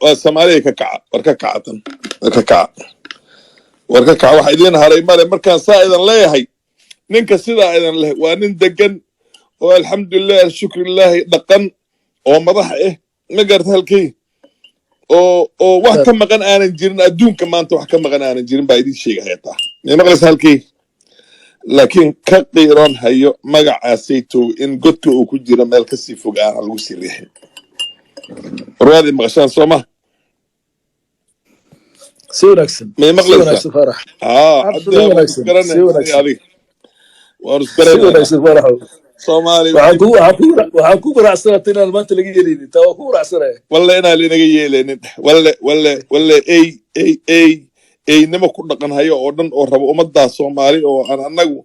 Waa Soomaaliya. Ka kaca, war ka kaca tan, war ka kaca, war ka kaca. Waxa idiin haray male. Markaan saa idan leeyahay, ninka sidaa idan leh waa nin degan oo, alxamdulilah, alshukrilaahi, dhaqan oo madax ah, ma garata halkay, oo wax ka maqan aanan jirin adduunka maanta, wax ka maqan aanan jirin baa idin sheegaya taa. May maqlaysa halkay? Laakiin ka qiiroon hayo magacaasaytow in godka uu ku jiro meel kasii fog aanan lagu sii riixin. Warwaad i maqashaan, soo ma? Si wanaagsan. May Si maqlaysaa? wanaagsan, Faarax. Aa. Si Cabdi, waan wanaagsan, si isgaranayna wanaagsan. Adiga waan Si isgaranaynaa. wanaagsan, Faaraxow. Soomaali. Waxaan ku qanacsanaa inaan maanta laga yeelaynin taa, waa ku qanacsanaya. Walle inaan linaga yeelaynin, walle, walle, walle. Ey, ey, ey, eynimo ku dhaqan hayo oo dhan oo rabo ummaddaa Soomaali oo aan annagu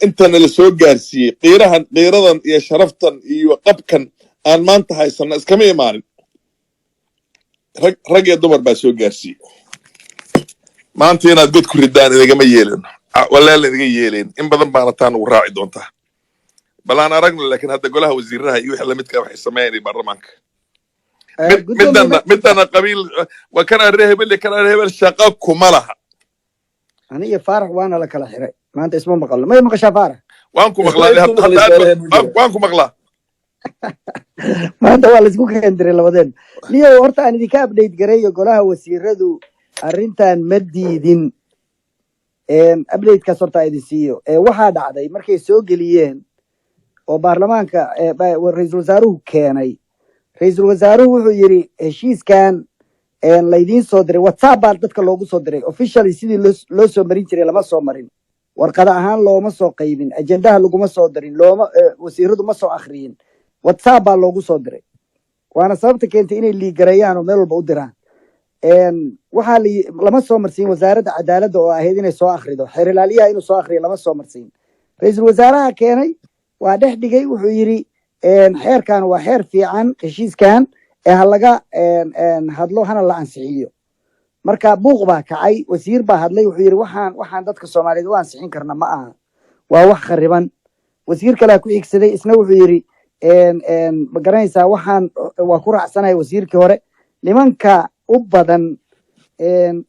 intana la soo gaarsiiyey, qiirahan, qiiradan iyo sharaftan iyo qabkan aan maanta haysana iskama imaanin. Rag, rag iyo dumar baa soo gaarsiiyey. Maanta inaad god ku ridaan inagama yeelin, walle la inaga yeelayn. In badan baana taa nagu raaci doontaa, bal aan aragno. Laakiin hadda golaha wasiiraha iyo wixii lamidka waxay sameynaya baarlamaanka mid Gudoomiye. Midana qabiil waa kana reer hebel iyo kana reer hebel, shaqa kuma laha. Ani iyo Faarax waana la kala xiray, maanta isma maqalno. May maqashaa, Faarax? Waan ku maqlaa. Ku hadda maqlaysaa, aad reer waan Mudug. Waan ku maqlaa. Maanta waa laisku keendiray labadeen. Niyo, horta aan idinka update gareeyo. Golaha wasiiradu arrintan ma diidin. Updatekaas horta aan idin siiyo. Waxaa dhacday markay soo geliyeen oo baarlamaanka ra-iisul wasaaruhu keenay, ra-iisul wasaaruhu wuxuu yidhi heshiiskan laydiin soo diray WhatsApp baa dadka loogu soo diray. Officially sidii loo soo marin jiray lama soo marin, warqada ahaan looma soo qaybin, ajendaha laguma soo dirin, looma wasiiradu ma soo akhriyin, WhatsApp baa loogu soo diray. Waana sababta keentay inay leak gareeyaan oo meel walba u diraan. Waxaa lama soo marsiin wasaaradda cadaaladda oo ahayd inay soo akhrido, xeer ilaaliyaha inuu soo akhriyo lama soo marsiin. Ra-iisul wasaaraha keenay, waa dhex dhigay, wuxuu yidhi xeerkan waa xeer fiican, heshiiskan ee ha laga hadlo hana la ansixiyo. Marka buuq baa kacay, wasiir baa hadlay, wuxuu yidhi waxaan dadka Soomaaliyeed u ansixin karna ma aha, waa wax khariban. Wasiir kalea ku xigsaday, isna wuxuu yidhi ma garanaysaa, waxaan waa ku raacsanahay wasiirkii hore. Nimanka u badan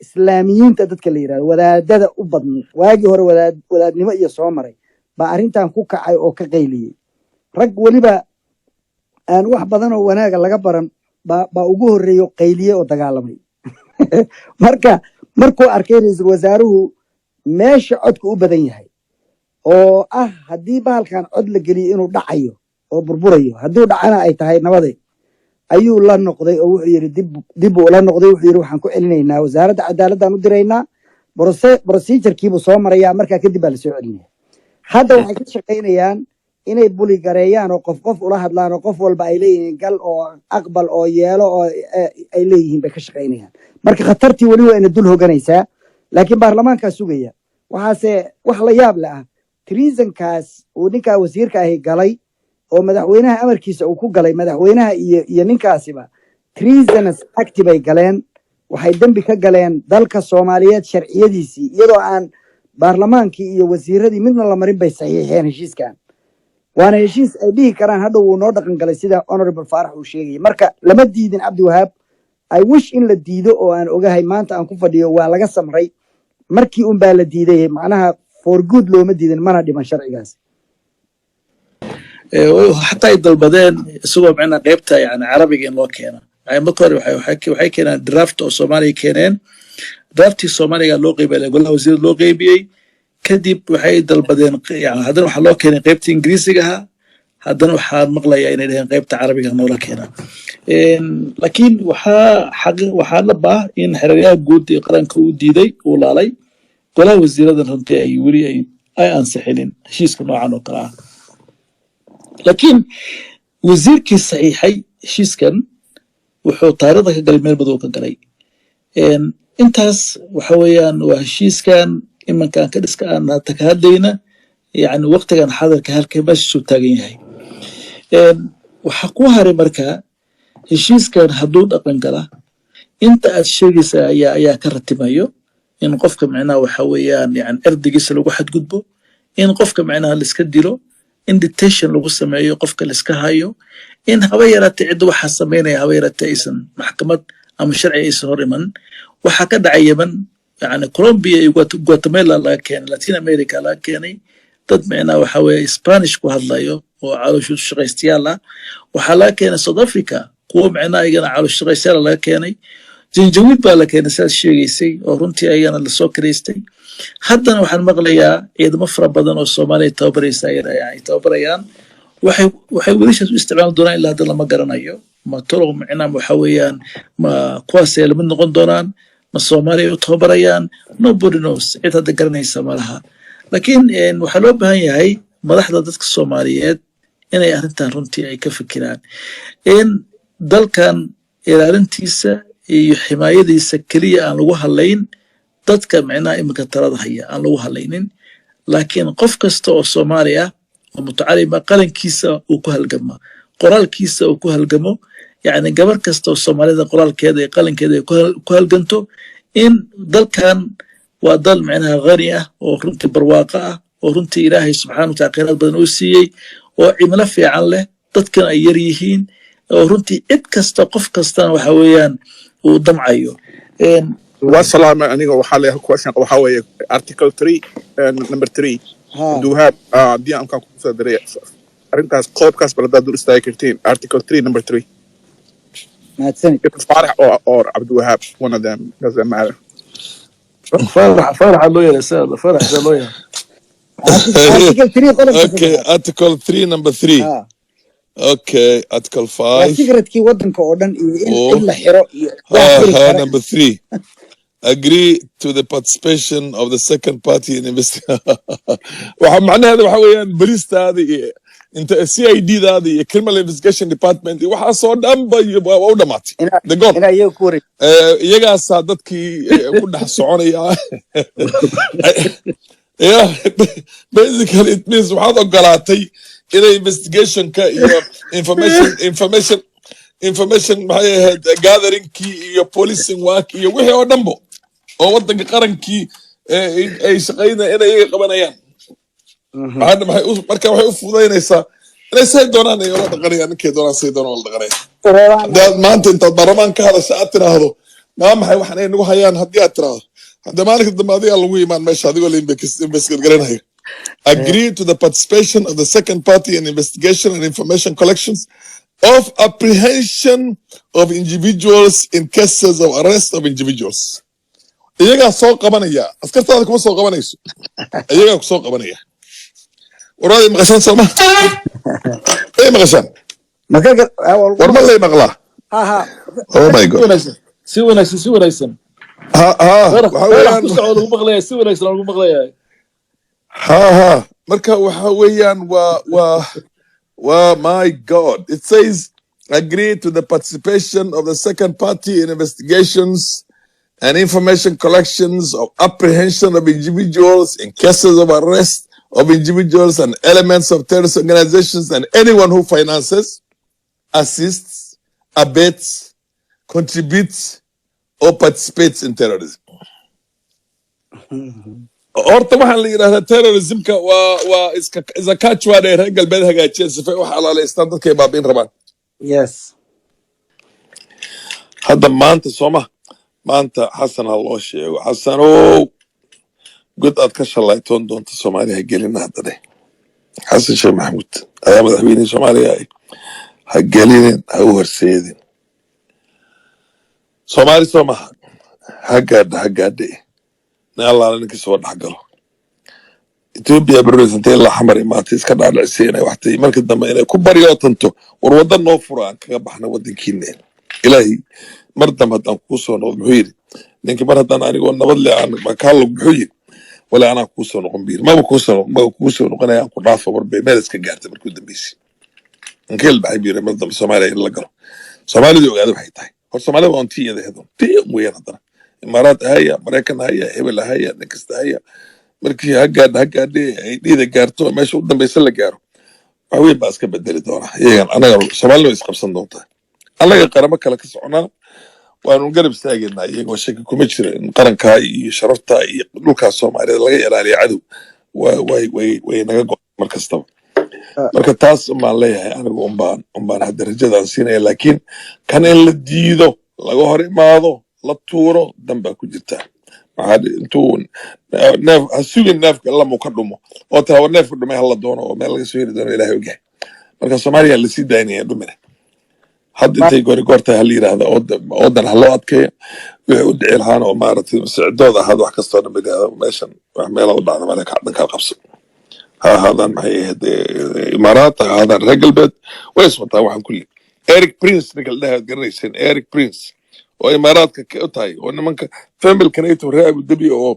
islaamiyiinta dadka la yidhahdo, wadaadada u badan, waagii hore wadaad wadaadnimo iyo soo maray baa arrintan ku kacay oo ka qayliyey. Rag weliba aan wax badan oo wanaaga laga baran baa ugu horreeyo, qayliyey oo dagaalamay. Marka markuu arkay ra-iisul wasaaruhu meesha codku u badan yahay oo ah haddii bahalkan cod la geliyo inuu dhacayo oo burburayo, hadduu dhacana ay tahay nabade, ayuu la noqday oo wuxuu yidhi dib buu ula noqday. Wuxuu yidhi waxaan ku celinaynaa wasaaradda cadaaladdan u diraynaa, procedurekiibuu soo marayaa, markaa kadib baa lasoo celinaya. Hadda waxay ka shaqaynayaan inay buli gareeyaan oo qof qof ula hadlaan oo qof walba ay leeyihiin gal oo aqbal oo yeelo oo ay leeyihiin bay ka shaqaynayaan. Marka khatartii weli waa ina dul hoganaysaa, laakiin baarlamaankaa sugaya. Waxaase wax la yaab le ah treasonkaas uu ninkaa wasiirka ahi galay oo madaxweynaha amarkiisa uu ku galay. Madaxweynaha iyo ninkaasiba treasonous act bay galeen. Waxay dembi ka galeen dalka Soomaaliyeed sharciyadiisii, iyadoo aan baarlamaankii iyo wasiiradii midna la marin bay saxiixeen heshiiskan. Waana heshiis ay dhihi karaan hadhow wuu noo dhaqan galay, sida Honorable Faarax uu sheegayay. Marka lama diidin, Cabdiwahaab. I wish in la diido oo aan ogahay maanta aan ku fadhiyo. Waa laga samray markii un baa la diiday, macnaha for good looma diidin, mana dhiman sharcigaas. Xataa ay dalbadeen isagoo macnaa qaybta yani Carabiga in loo keeno. Marka hore waxay keeneen draft oo Soomaaliya keeneen, draftii Soomaaliga loo qeybiyay, golaha wasiirada loo qeybiyey. Kadib waxay dalbadeen yani haddana waxaa loo keenay qaybta Ingiriisiga ahaa. Haddana waxaan maqlayaa inay dhaheen qaybta Carabiga noola keena. Laakiin waxaa dhab ah in xeraryaha guud ee qaranka uu diiday, uu laalay. Golaha wasiiradan runtii ay weli ay ansixinin heshiiska noocan oo kale ah. Laakiin wasiirkii saxiixay heshiiskan wuxuu taariikhda ka galay, meel madow ka galay. Intaas waxa weeyaan waa heshiiskan imankaan ka dhiska aan hadda ka hadlayna, yani waqtigan xadarka halka meeshiisuu taagan yahay. Waxaa ku haray marka heshiiskan hadduu dhaqan gala, inta aad sheegaysa ayaa ka ratimayo in qofka micnaha waxa weeyaan yani erdigiisa lagu xadgudbo, in qofka micnaha laiska dilo, in detention lagu sameeyo qofka laiska hayo, in haba yaraatee cidda waxaa samaynaya haba yaraatee aysan maxkamad Ama sharci aysan hor iman. Waxaa ka dhacay Yemen, yani Colombia iyo Guatemala laga keenay, Latin America laga keenay dad micnaha waxa weeye Spanish ku hadlayo oo calooshu shaqaystayaal ah. Waxaa laga keenay South Africa kuwo micnaha iyagana calooshu shaqaystayaal laga keenay. Janjawiid baa la keenay, sidaas sheegaysay, oo runtii ayagana lasoo karaystay. Haddana waxaan maqlayaa ciidamo fara badan oo Soomaaliya tababaraysa ay tababarayaan. Waxay wiilashaas u isticmaali doonaan ilaa hadda lama garanayo. Ma tolo micnaha waxa weeyaan, ma kuwaasay lamid noqon doonaan, ma Soomaaliya u tababarayaan? Nobody knows, cid hadda garanaysa malaha. Laakiin waxaa loo baahan yahay madaxda dadka Soomaaliyeed inay arrintan runtii ay ka fikiraan, in dalkan ilaalintiisa iyo ximaayadiisa keliya aan lagu hadlayn dadka micnaha iminka talada haya aan lagu hadlaynin, laakiin qof kasta oo Soomaali ah oo mutacalima qalankiisa uu ku halgama, qoraalkiisa uu ku halgamo, yacni gabar kasta oo Soomaalida qoraalkeeda iyo qalinkeeda ay ku halganto, in dalkan waa dal micnaha khani ah oo runtii barwaaqo ah, oo runtii Ilaahay subxaana wataala khayraad badan uu siiyey, oo cimilo fiican leh, dadkan ay yar yihiin, oo runtii cid kasta, qof kastana waxa weeyaan uu damcayo. Waa salaamay. Aniga waxaa leeyahay question, waxaa weeye article 3 number 3. Abdiwahaab, haddii aan kaa kusoo diray arrintaas, qodobkaas bal haddaad dul istaagi kartiin, article 3 number 3. Mahadsanid. If Farah or Abdiwahab, one of them, doesn't matter. Faarax, Faaraxa loo yeeray, Faarax see loo yeeray. Article 3, qodobka Okay. saddexaad. Article 3 number 3. Okay, article Waa 5. secretkii waddanka oo dhan iyo in 4. cid la xiro iyo wax xiri kara. Number 3, agree to the participation of the second party in investigation. Waxa macnaheedu waxa weeyaan bolistaada iyo inta CID daada iyo Criminal Investigation Department iyo waxaasoo dhan ba waa u dhamaatay. Ina The gone. Ina iyaga ku wareeg. Iyagaasaa dadkii ku dhex soconaya. Yeah, basically it means waxaad ogolaatay inay investigationka iyo information maxay ahayd, gatheringkii iyo policing work iyo wixii oo dhanbo oo wadanka qarankii ay shaqaynaya inay iyaga qabanayaan. Marka waxay u fududaynaysaa inay say doonaan ay ula dhaqanayaan, ninkay doonaan, say doonaan ula dhaqanayaan. Haddii aad maanta intaad baarlamaan ka hadasha aad tiraahdo, "Maa maxay waxan ay nagu hayaan?" haddii aad tiraahdo, hadda maalinka dambe adigaa lagu imaan meesha adigoo la investigate garanayo. Agree to the participation of the second party in investigation and information collections of apprehension of individuals in cases of arrest of individuals. Iyagaa soo qabanaya, askartaada kuma soo qabanayso, iyagaa ku soo qabanaya. Warwaad maqashaan sooma ay maqashaan? Maka War ma lay maqlaa? Ha ha. Oh my Si God. wanaagsan, si wanaagsan, si wanaagsan. Ha ha. Faarax. Waxa Faarax, weeyaan ku soco, lagu maqlayaa, si wanaagsan lagu maqlayaa. Ha ha, marka waxa weeyaan waa my God, it says agree to the participation of the second party in investigations and information collections of apprehension of individuals in cases of arrest of individuals and elements of terrorist organizations and anyone who finances, assists, abets, contributes or participates in terrorism. Horta waxaan la yidhahdaa terrorismka waa iska is a catchword ay reer galbeed hagaajiyeen sifay u xalaalaystaan dadkay baabi'in rabaan. Hadda maanta sooma, maanta Xasan ha loo sheego. Xasanow, god aad ka shallaytoon doonta Soomaaliya ha gelina. Hadda dheh, Xasan Sheekh Maxamuud ayaa madaxweynihii Soomaaliya ah, ha gelinin, ha u horseedin Soomaali. Soo maha, ha gaadha, ha gaadhe. Nin Allaala ninkii soo dhex galo Etoobiya berris intay ilaa Xamar imaatay iska dhaadhicisay inay waxtay, markii dambe inay ku baryootanto, "War waddan noo fura aan kaga baxna waddankiina." Ilaahay mar dambe haddaan kuu soo noqdo, muxuu yidhi ninkii, mar haddaan anigoo nabad leh aan kaa lug, muxuu yidhi, wala anaa kuu soo noqon biir, maba kuu soo noqonaya, aan ku dhaafo. War bay meel iska gaartay markii u dambeysay. Inkeel baxay biir mar dambe Soomaaliya in la galo, Soomaalidu ogaada waxay tahay. Hor Soomaalida waa un tii iyada ahayd, un tii un weeyaan. Haddana Imaaraad ahaya, Maraykan ahaya, hebel ahaya, nin kasta ahaya, markii ha gaadha, ha gaadhe, ay dhiida gaarto, meesha u dambeysa la gaaro, wax weyn baa iska bedeli doona. Iyagan anaga Soomaalina way isqabsan doontaa, annaga qaramo kale ka soconaa, waanu garab istaagaynaa iyagoo shaki kuma jiro in qarankaa iyo sharafta iyo dhulkaa Soomaaliyeed laga ilaaliyo cadow. Way naga go mar kastaba. Marka taas umbaan leeyahay anigu, umbaan hadda rajadaan siinaya, laakiin kan in la diido. Laga hor imaado, la tuuro, dan baa ku jirta. Maxaa intuu neef ha sugin, neefka lamuu ka dhumo oo tara war neefka dhumay hala doono oo meel laga soo heli doono Ilaahay ogyahay. Marka Soomaaliya lasii daynaya dhumine hadda intay goori goortahay hala yidhaahda oodan ha loo adkeeyo wixii u dhici lahaana oo maaragtay sicdooda ahaad wax kastoo dhan ba yidhahda meeshan wax meela u dhacda male dhankaa qabso ha ahaadaan. Maxay ahayd, Imaaraat ha ahaadaan, reer galbeed way iswataa waxaan kulli. Eric Prince ninka la dhahay aad garanayseen, Eric Prince oo Imaaraadka ka u tahay oo nimanka familka nato reer Abu Dhabi oo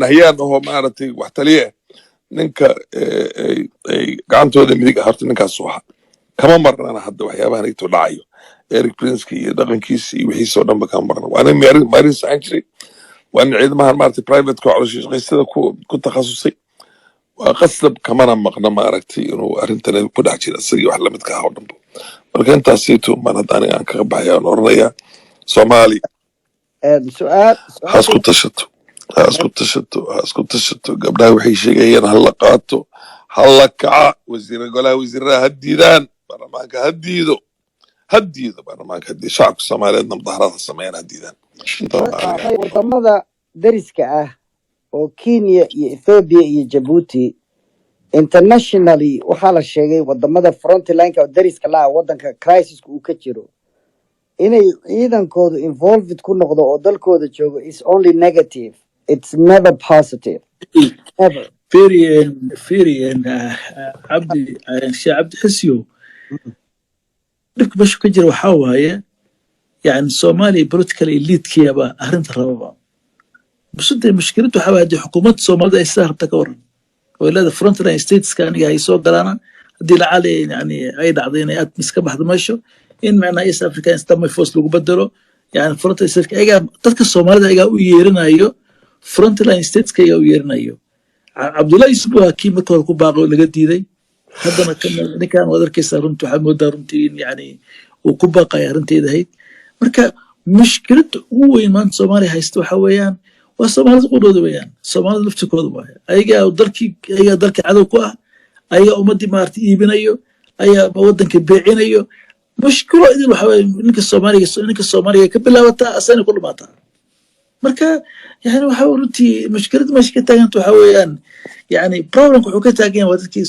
Nahyaan ahoo maaragtay wax taliye ah, ninka ay gacantooda midig ah horta ninkaas ahaa kama marnana. Hadda waxyaabahan nato dhacayo Eric Prince iyo dhaqankiisa iyo wixiisa oo dhanba kama marna. Waa nin marines ahaan jiray, waa nin ciidamahan maaragtay private ka caloosha ku takhasusay. Waa qasab, kamana maqno maaragtay inuu arrintan ku dhex jira isagii wax lamidka ah oo dhanba. Marka intaasito baan hadda aniga aan kaga baxaya aan oranayaa Soomaali Su-aal ha isku tashato, ha isku tashato, ha isku tashato. Gabdhaha waxay sheegayaan ha la qaato, ha la kaca. Wasiira golaha wasiirada ha diidaan, baarlamaanka ha diido, ha diido baarlamaanka, ha diido. Shacabka Soomaaliyeedna mudaharaad ha sameeyaan, ha diidaan. Intaa baan aniga. Wadamada deriska ah oo Kenya iyo Ethiopia iyo Djibouti, internationally waxaa la sheegay wadamada frontline-ka oo deriska la ah wadanka crisis-ka uu ka jiro inay ciidankoodu involved ku noqdo oo dalkooda joogo is only negative, it's never positive, never. Fiiriyeen, fiiriyeen, Cabdi, Sheekh Cabdi Xisiyo, dhibka meesha ka jira waxaa waaye yani Soomaaliya political elite-kiiba arrinta rababa busudee. Mushkiladdu waxaa waaye haddii xukuumadda Soomaalida ay sidaa rabta ka waran oo leeda frontline states-ka aniga ay soo galaana, haddii lacali yani ay dhacdo inay ATMIS ka baxdo meesho, in macnaha East African Standby Force lagu bedelo, yani frontline states ayagaa dadka Soomaalida ayagaa u yeerinayo, frontline states-ka ayagaa u yeerinayo. Cabdullahi Yusuf waa kii marka hore ku baaqay oo laga diiday. Haddana ninkan waad arkaysaa, runtii waxaad moodaa runtii in yani uu ku baaqaya arrinteeda ahayd. Marka mushkiladda ugu weyn maanta Soomaaliya haysta waxa weeyaan waa Soomaalida qudhooda weeyaan, Soomaalida laftirkooda waaye. Ayagaa dalkii, ayagaa dalkii cadow ku ah, ayagaa ummaddii maarata iibinayo, ayaa waddanka beecinayo. Mushkilo idin waxa weeye ninka Soomaaliga ka bilaabataa asana ku dhamaataa. Marka yani waxa runtii mushkiladda meesha ka taaganta waxa weeyaan yani problem-ka wuxuu ka taagan yahay waa dadkii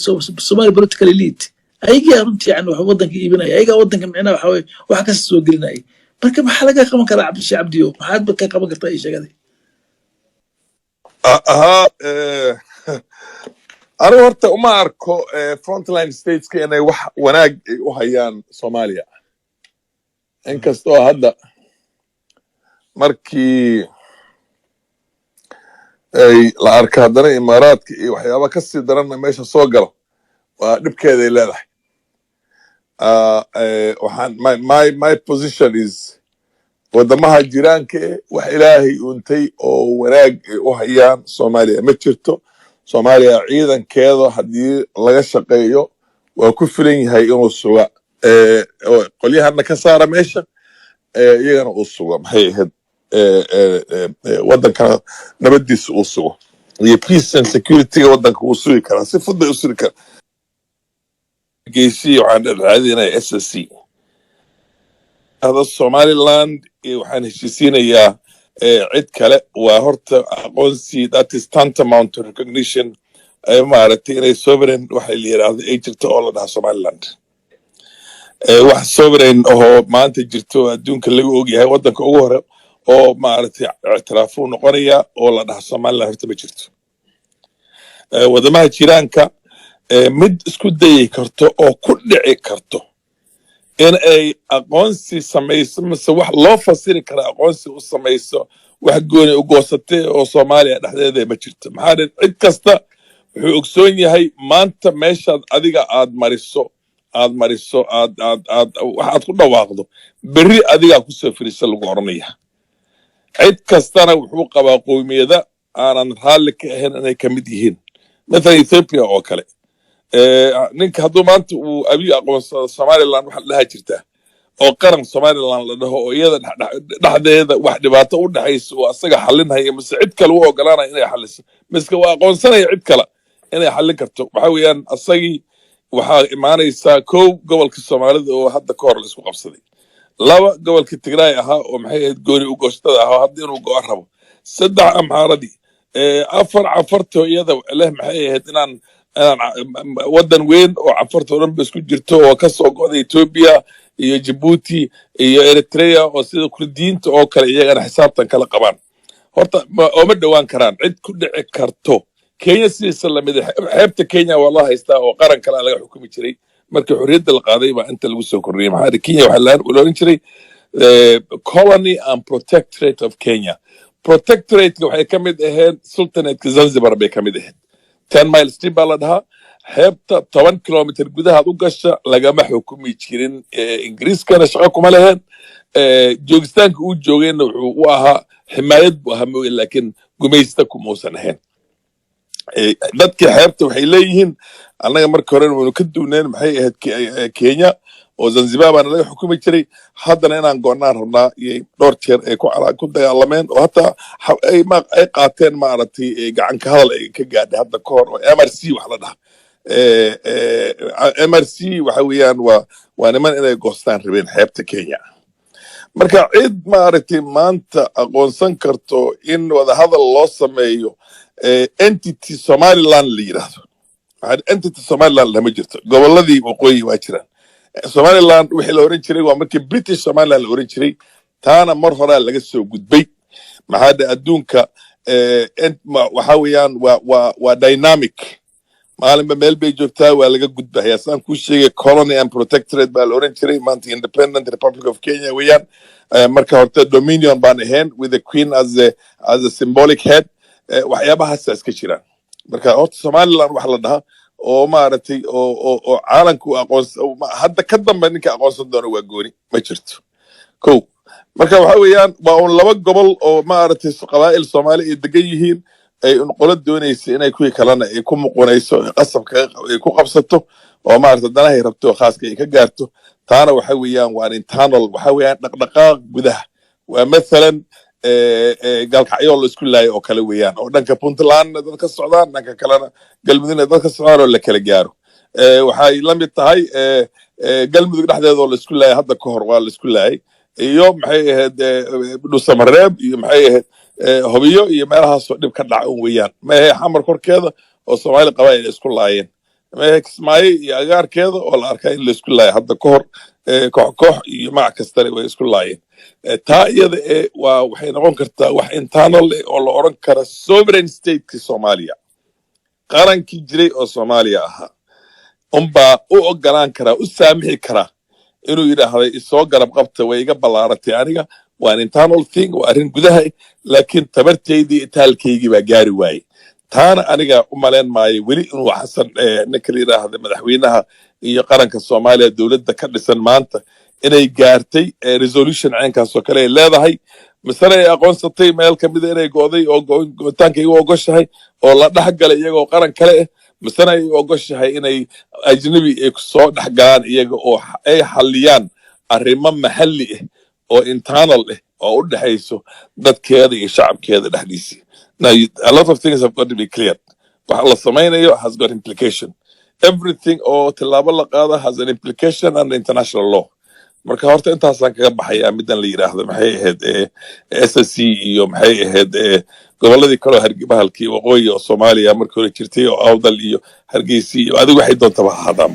Somali political elite. Ayagaa runtii yani wax waddanka iibinaya, ayagaa waddanka micnaha waxa weye wax kasta soo gelinaya. Marka maxaa laga qaban karaa, Cabdishe Cabdiyo? Maxaad ba ka qaban kartaa ii sheegada? Ahaa, anigu horta uma arko frontline states-ka inay wax wanaag ay u hayaan Soomaaliya, inkastoo hadda markii ay la arka haddana Imaaraadka iyo waxyaaba ka sii daranna meesha soo galo waa dhibkeeday leedahay. Waxaan my position is wadamaha jiraanka eh wax Ilaahay untay oo wanaag ay u hayaan Soomaaliya ma jirto. Soomaaliya ciidankeeda haddii laga shaqeeyo waa ku filan yahay inuu suga oo qolyahana ka saara meesha, iyagana uu sugo, maxay ahayd, waddankana nabadiisa uu sugo iyo peace and security-ga waddanka uu sugi karaa, si fudud bay u sugi karaa. Geysiya waxaan raadinaya SSC hada Somaliland iyo waxaan heshiisiinayaa cid kale. Waa horta aqoonsi, that is tantamount to recognition, maaragtay inay sovereign waxa la yiraahdo ay jirto oo la dhaha Somaliland. Wax sovereign oo maanta jirto oo adduunka laga ogyahay waddanka ugu hore oo maaragtay ictiraafuu noqonaya oo la dhaha Somaliland horta ma jirto. Wadamaha jiraanka mid isku dayi karto oo ku dhici karto in ay aqoonsi samayso mise wax loo fasiri kara aqoonsi u samayso, wax gooni u goosatay oo Soomaaliya dhexdeeda ma jirto. Maxaa dhan cid kasta wuxuu ogsoon yahay maanta meeshaad adiga aad mariso aad wax aad ku dhawaaqdo, berri adigaa kusoo firiisa lagu oranaya. Cid kastana wuxuu qabaa qowmiyada aanan raalli ka ahayn inay ka mid yihiin, mathalan Ethiopia oo kale. Ninka hadduu maanta uu Abiy aqoonsado Somaliland waxa la dhahaa jirtaa oo qaran Somaliland la dhaho oo iyada dhexdeeda wax dhibaato u dhexayso oo asaga xalinhaya mise cid kale u ogolaanaya inay xaliso mise waa aqoonsanaya cid kale inay xallin karto, waxa weeyaan asagii waxaa imaanaysaa kow gobolka Soomaalida oo hadda ka hor la isku qabsaday. Laba, gobolka Tigraay ahaa oo, maxay ahayd, gooni u goostada ahaa oo hadda inuu go'o rabo. Saddex, Amxaaradii. Afar, Cafarto iyada leh, maxay ahayd, inaan waddan weyn oo Cafarta oo dhan ba isku jirto oo ka soo go'day Ethiopia iyo Djibouti iyo Eritrea, oo sida Kurdiyiinta oo kale iyagana xisaabtan kala qabaan. Horta ooma dhowaan karaan cid ku dhici karto. Kenya sidiisa lamid ah, xeebta Kenya waa la haystaa oo qaran kale laga xukumi jiray. Markii xorriyadda la qaaday baa inta lagu soo kordhiyey. Maxaa yeelay Kenya waxaa la oran jiray Colony and Protectorate of Kenya. Protectorate waxay ka mid ahayd Sultanate Zanzibar bay ka mid ahayd. 10 Mile Strip baa la dhahaa xeebta. 10 kilomitr gudahaad u gasha lagama xukumi jirin. Ingiriiskana shaqo kuma leheen. Joogitaanka uu joogayna wuxuu u ahaa ximaayad buu ahaa mooye, laakiin gumaysta kumausan ahayn. Dadkii xeebta waxay leeyihiin, annaga marka hore waynu ka duwneen, maxay ahayd, Kenya oo Zanzibar baana laga xukumi jiray, haddana inaan go'naan rabnaa. Iyo dhowr jeer ay ku dagaalameen oo hataa ay qaateen, maaragtay, gacan ka hadal ay ka gaadhay hadda ka hor oo MRC wax la dhaha. MRC waxa weeyaan waa niman inay goostaan rabeen xeebta Kenya. Marka cid, maaragtay, maanta aqoonsan karto in wadahadal loo sameeyo entity Somaliland la yidhaahdo, entity Somaliland lama jirto. Gobolladii waqooyi waa jiraan. Somaliland wixii la oran jiray waa markii British Somaliland la oran jiray. Taana mar horaa laga soo gudbay. Maxaa dhe adduunka waxa weeyaan waa dynamic, maalinba meel bay joogtaa, waa laga gudbayaa. Saan kuu sheegay, Colony and Protectorate baa la oran jiray, maanta Independent Republic of Kenya weeyaan. Marka horte Dominion baan ahayn with the Queen as a symbolic head. Waxyaabahaasa iska jiraan. Marka horta Somaliland waxa la dhahaa oo, maaragtay, oo caalamku aqoons hadda ka dambe ninka aqoonsan doona waa gooni, ma jirto. Ko marka waxa weeyaan waa un laba gobol oo, maaragtay, qabaa'il Soomaali ay degan yihiin, ay un qolo doonaysa inay kuwii kalena ay ku muqunayso, ay qasab ay ku qabsato oo, maaragtay, danahay rabto oo khaaska ay ka gaarto. Taana waxa weeyaan waa internal, waxa weeyaan dhaqdhaqaaq gudaha. Waa mathalan Gaalkacyo la isku laayo oo kale weeyaan, oo dhanka Puntlandna dad ka socdaan, dhanka kalena Galmudugna dad ka socdaan oo la kala gaaro. Waxay la mid tahay Galmudug dhexdeeda oo la isku laayay. Hadda ka hor waa la isku laayay iyo, maxay ahayd, Dhusamareeb iyo, maxay ahayd, Hobiyo iyo meelahaasoo dhib ka dhaca un weeyaan. Maahe Xamar korkeeda oo Soomaali qabaa'il ay isku laayeen, maahe Kismaayo iyo agaarkeeda oo la arkaa in la isku laayay hadda ka hor. Koox koox iyo magac kastale way isku laayeen. Taa iyada ee waa waxay noqon kartaa wax internal eh oo la oran kara sovereign stateki Soomaaliya, qarankii jiray oo Soomaaliya ahaa unbaa u ogolaan karaa, u saamixi karaa inuu yidhaahdo isoo garab qabta, way iga ballaaratay aniga. Waa an internal thing, waa arrin gudaha, laakiin tabartaydii itaalkaygii baa gaari waayey. Taana aniga u malayn maayo weli inuu Xasan, ninka la yidhaahda madaxweynaha, iyo qaranka Soomaaliya, dowladda ka dhisan maanta, inay gaartay resolution caynkaas oo kale ay leedahay, misena ay aqoonsatay meel kamida inay go'day oo go'itaanka igu ogoshahay oo la dhex galay iyagoo qaran kale ah, misena ay ogoshahay inay ajnabi ay soo dhex galaan iyaga oo ay xalliyaan arrimo maxalli ah oo internal ah oo u dhexayso dadkeeda iyo shacabkeeda dhexdiisii. Now, a lot of things have got to be clear. Waxa la samaynayo has got implication. Everything oo tillaabo la qaada has an implication under international law. Marka horta intaasaan kaga baxayaa middan la yidhaahdo, maxay ahayd, SSC iyo, maxay ahayd, gobolladii kaloo bahalkii waqooyi oo Soomaaliya markii hore jirtay oo Awdal iyo Hargeysa iyo adigu waxay doontaba ha ahaadaan.